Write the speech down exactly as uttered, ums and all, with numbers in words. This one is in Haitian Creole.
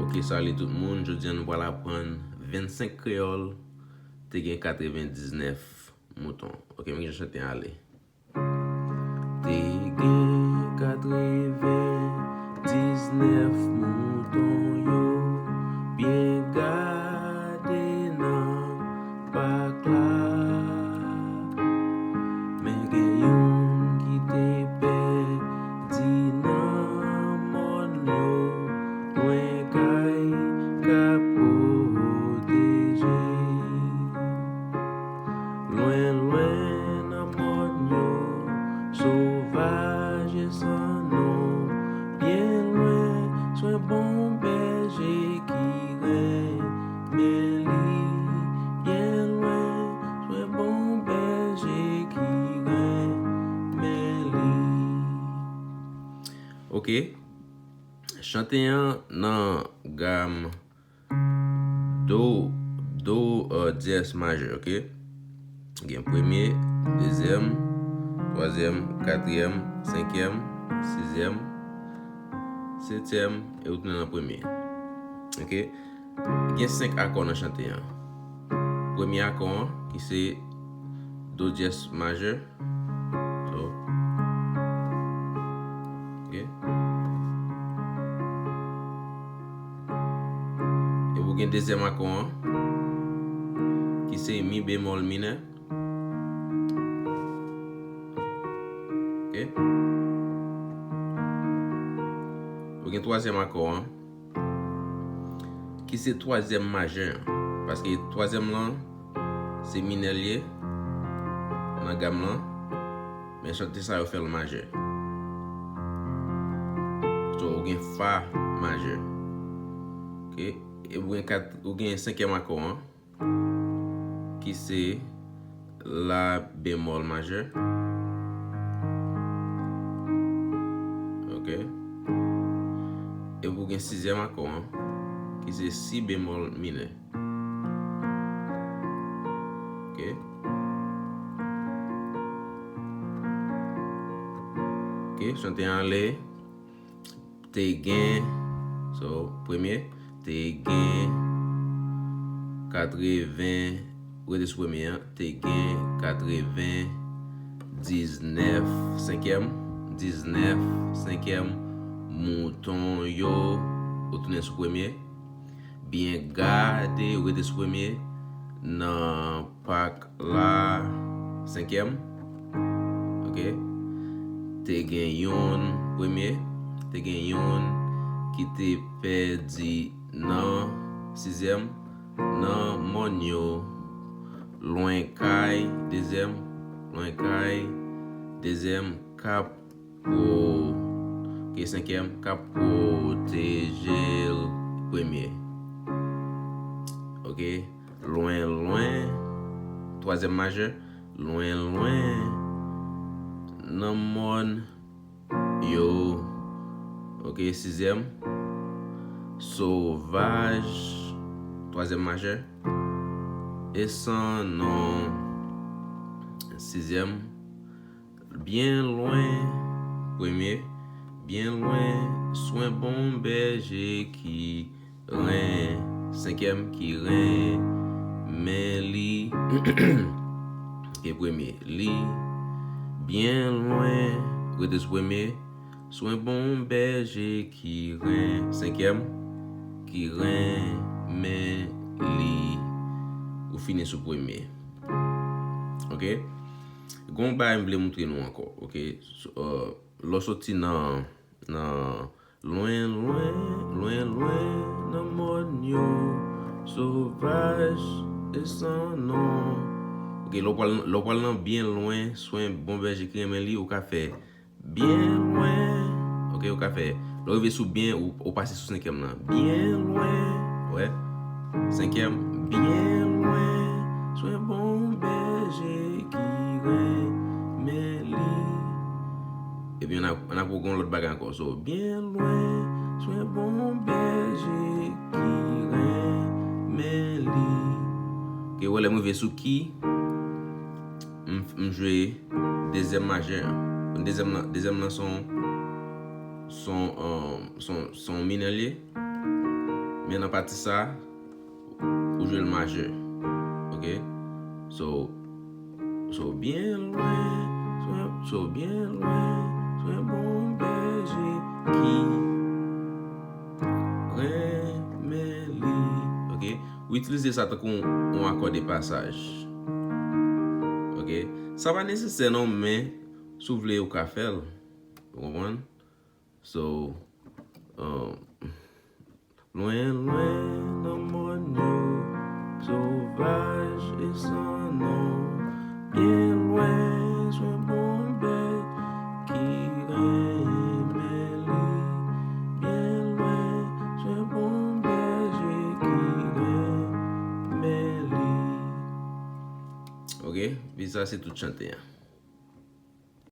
Ok, salut tout moun. Jodi a nou pral aprann vennsenk kreyòl te gen katrevendiznèf mouton. Ok, men jan chante a ale. Te gen katrevendiznèf mouton yo byen gade nan pak la. Men gen youn ki te pèdi nan mòn yo, lwen kay k ap pwoteje. Lwen, lwen nan mòn yo, sovaj e san non. Byen lwen, swen bon bèje ki renmen li. Byen lwen, swen bon bèje ki renmen li. Ok. Chante an nan gam do, do, euh, dyès majè, ok? Gen premye, dezyèm, twazyèm, katriyèm, senkyèm, sizyèm, setyèm, e ou tounen nan premye. Ok? Gen senk akò nan chante an. Premye akò an, ki se do dyès majè. So, ok. Epi w gen dezyèm akò an, ki se mi bemòl minè. Ok. Ou gen twazyèm akò an, ki se twazyèm majè an. Paske twazyèm lan, se minè l ye nan gam lan, men chante sa yo fè l majè. So, ou gen fa majè. Ok? E ou gen kat, ou gen senkyèm akò an, ki se la bemòl majè. Ok? Epi ou gen sizyèm akò an, ki se si bemòl minè. Ok? Ok, chante an ale. Te gen, so, premye, te gen katreven, rete sou premye an, te gen katrevendiznèf, senkyèm, diznèf, senkyèm, mouton yo, ou tounen sou premye. Byen gade, ou rete sou premye, nan pak la, senkyèm. Ok. Te gen youn, premye. Te gen youn ki te pèdi nan, sizyèm, nan mòn yo. Lwen kay, dezyèm. Lwen kay, dezyèm. K ap pwo-, ok, senkyèm, k ap pwoteje l, premye. Ok, lwen, lwen, twazyèm majè, lwen, lwen, nan mòn yo. Ok, sizyèm, sovaj, twazyèm majè, e san non, sizyèm, byen lwen, premye, byen lwen, swen bon bèje ki ren, senkyèm, ki renmen li, e premye, li, byen lwen, rete sou premye, swen bon bèje ki ren, senkyèm, ki renmen li, ou fini sou premye. Ok? Gon bagay m vle moutre nou ankò, ok? So, euh, lè w soti nan, nan lwen, lwen, lwen, lwen, nan mòn yo, sovaj e san non. Ok, lè w pral, lè w pral nan byen lwen, swen bon bèje ki renmen li, ou ka fè byen lwen. Ok, ou ka fè. Lè w rive sou byen, ou, ou pase sou senkyèm lan. Byen lwen. Wè. Senkyèm. Byen lwen. Swen bon bèje ki renmen li. Epi, ann ap, ann ap gon lòt bagay ankò. So, byen lwen. Swen bon bèje ki renmen li. Ok, wè, lè m rive sou ki, m, m jwe dezyèm majè an. Dezyèm lan, dezyèm lan se yon, se yon, um, se yon, se yon minè l ye. Men nan pati sa, ou jwe l majè. Ok? So, so byen lwen, so, so byen lwen, so yon bon bèje ki renmen li. Ok? Ou itilize sa tankou yon akò de pasaj. Ok? Sa pa nesesè non, men si w vle ou ka fè l. Ou konprann? So, um, lwen, lwen nan mòn yo, sovaj e san non. Byen lwen, se yon bon bèt ki renmen li. Byen lwen, se yon bon bèje ki renmen li. Ok? Epi sa se tout chante an.